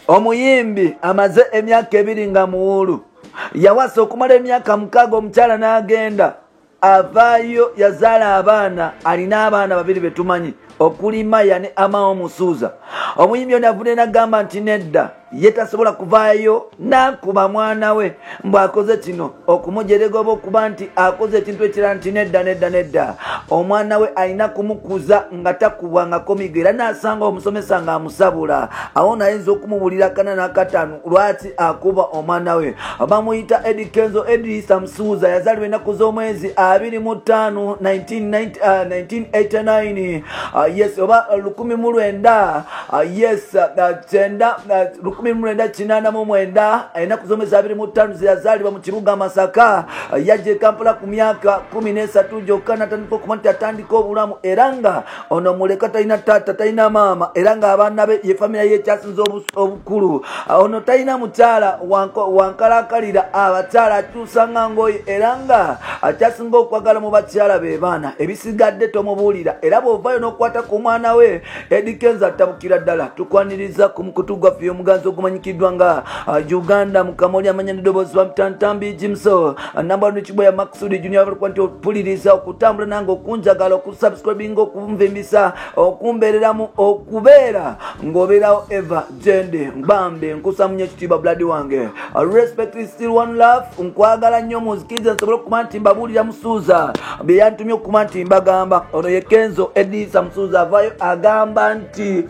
Omuyimbi amaze emyaka 2 nga muwulu, yawasa okumala emyaka 6 omukyala n'agenda avaayo, yazaala abaana, alina abaana 2 betumanyi okuli Maya ne Amao Musuuza. Omuyimbi ono avudde n'agamba nti nedda, ye tasobola kuvaayo n'akuba mwana we mbw'akoze kino okumujerega oba okuba nti akoze ekintu ekirala, nti nedda nedda nedda, omwana we alina kumukuza nga takubwangako migo, era n'asanga omusomesa ng'amusabula awo nayinza okumubulira 4 na 5 lwaki akuba omwana we. Bamuyita Eddy Kenzo Edrisa Musuuza, yazaalibwa ennaku z'omwezi 25 1989, yes, oba 1900, yes, 1989, ennaku z'omwezi 25 zeyazaalibwa mu kibuga Masaka. Yajja e Kampala ku myaka 13 gyokka n'atandika okuba nti atandika obulamu, era nga ono muleka talina taata talina maama, era ng'abaana be ye famira ye ekyasinze obukulu. Ono talina mukyala wankalakalira, abakyala akyusa nga ngoye, era nga akyasinga okwagala mu bakyala be baana, ebisigadde tomubuulira. Era bw'ovaayo n'okukwata ku mwana we Eddy Kenzo atabukira ddala. Tukwaniriza ku mukutu gwaffe omuganzi ogumanyikiddwa nga Uganda Mukamoli, amanya n'eddoboozi wa Mtantambi Jimso namba n'ekibo ya Maksudi Junior, abalikuba nti opuliriza okutambula nange, okunjagala, okusubscribinga, okunvimbisa, okumbeereramu, okubeera ng'obeerawo eva gyendi. Bambi nkusamu ekitiibwa blood wange, respect is still one love. Nkwagala nnyo, munzikirize nsobole okuba nti mbabuulira Musuuza bye yantumye okuba nti mbagamba. Ono ye Kenzo Edrisa Musuuza, avaayo agamba nti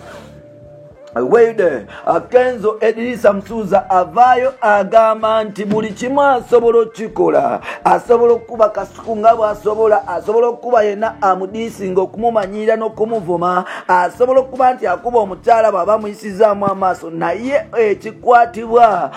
Wede Kenzo Edrisa Musuuza avaayo agamba nti buli kimu asobola okukikola, asobola okukuba Kasuku nga bw'asobola, asobola okukuba yenna amudiisinga okumumanyirira n'okumuvuma, asobola okuba nti akuba omukyala bw'aba amuyisizaamu amaaso, naye ekikwatibwa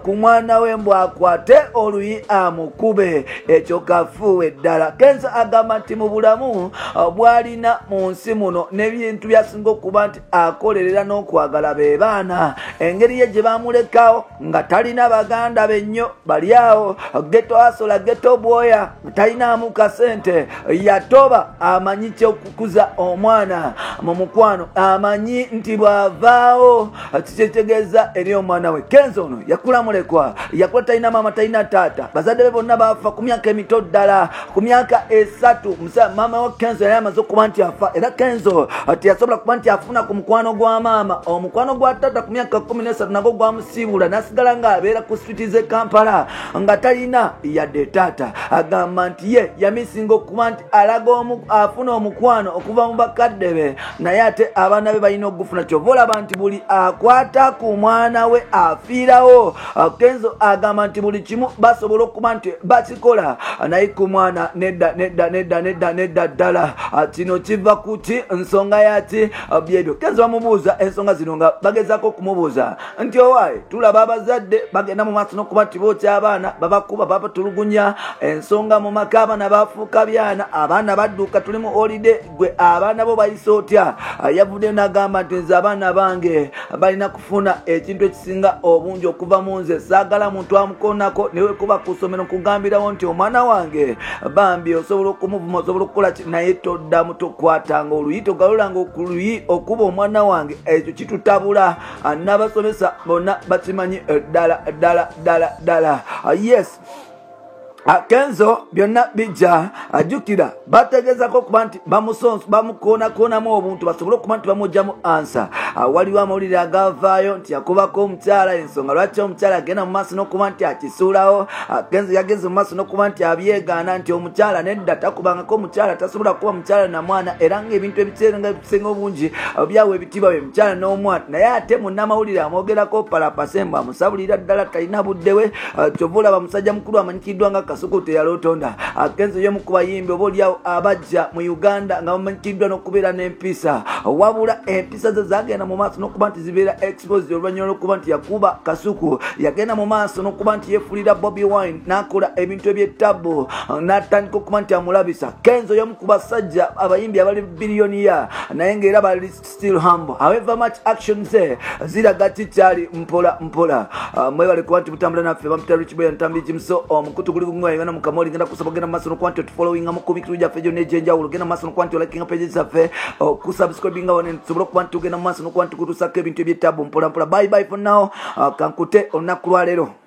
ku mwana we mbw'akwate oluyi amukube, ekyo kafuuwe ddala. Kenzo agamba nti mu bulamu bw'alina mu nsi muno n'ebintu by'asinga okuba nti akolerera n'okwagala be baana, engeri ye gye bamulekawo nga talina baganda be nnyo bali awo geto asola geto bwoya, talinaamu kasente, yatoba amanyi kyokukuza omwana mu mukwano, amanyi nti bw'avaawo kikyetegeeza eri omwana we. Kenzo ono yakula mulekwa, yakula talina maama talina taata, bazadde be bonna baafa ku myaka emito ddala, ku myaka 3 maama wa Kenzo yali amaze okuba nti afa, era Kenzo teyasobola kuba nti afuna ku mukwano gwa maama. Omukwano gwa taata ku myaka 13 nagwo gwamusiibula n'asigala ng'abeera ku street z'e Kampala nga talina yadde taata. Agamba nti ye yamisinga okuba nti alaga afuna omukwano okuva mu bakadde be, naye ate abaana be balina okugufuna. Kyova olaba nti buli akwata ku mwana we afiirawo. Kenzo agamba nti buli kimu basobola okuba nti bakikola, naye ku mwana nedda nedda nedda nedda nedda ddala. Kino kiva ku ki, nsonga yaki byebyo. Kenzo bamubuuza ensonga zino nga bagezaako okumubuuza nti owaaye tulaba abazadde bagenda mu maaso n'okuba nti bookya abaana, babakuba, babatulugunya, ensonga mu maka, abaana bafuuka byana, abaana badduka, tuli mu holiday, gwe abaana bo bayisa otya? Yavuddeyo n'agamba nti nze abaana bange balina kufuna ekintu ekisinga obungi okuva mu nze, saagala muntu amukoonako, newe kuba ku ssomero nkugambirawo nti omwana wange bambi osobola okumuvuma, osobola okukola ki, naye toddamu tokwatanga oluyi, togalulanga ku luyi okuba omwana wange, ekyo kitutabula. N'abasomesa bonna bakimanyi ddala ddala ddala ddala. Yes, Kenzo byonna bijja ajjukira bategeezako okuba nti bamukoonakonamu obuntu basobole okuba nti bamugyamu ansa. Waliwo amawulire agavaayo nti yakubako omukyala, ensonga lwaki omukyala agenda mu maaso n'okuba nti akisuulawo. Kenzo yagenze mu maaso n'okuba nti abyegaana nti omukyala nedda takubangako omukyala, tasobola kuba mukyala na mwana, era ng'ebintu ebisinga obungi byawa ebitiibwa bye mukyala n'omwana. Naye ate munnamawulire amwogerako palapasembo amusabulira ddala, talina budde we. Kyova olaba musajja mukulu amanyikiddwa nga Kasuku teyalotonda. Kenzo y'omu ku bayimbi oba oliawo abajja mu Uganda nga bamanyikiddwa n'okubeera n'empisa, wabula empisa ze zagenda mu maaso n'okuba nti zibeera exposed oluvannyuma lw'okuba nti yakuba Kasuku. Yagenda mu maaso n'okuba nti yeefuulira Bobi Wine n'akola ebintu eby'ettabbu n'atandika okuba nti amulabisa. Kenzo y'omu ku basajja abayimbi abali biliyoniya, naye ng'era bali still humble, however much action ze ziraga kikyali mpola mpola. Mwebale kuba nti mutambula naffe. Bampita Rich Boy Ntambi Jimso, omukutu guli Wa Uganda mu Kamoli, ngenda kusaba genda maaso nokuba nti otufollowinga mu ku mikulu gyaffe gyonna egy'enjawulo. Genda maaso nokuba nti olikinga pages zaffe, okusubscribinga wano, tusobole okuba nti tugenda mu maaso nokuba nti tukutuusako ebintu ebyetaabu mpolampola. Bye bye for now. Kankute olunaku lwaleero.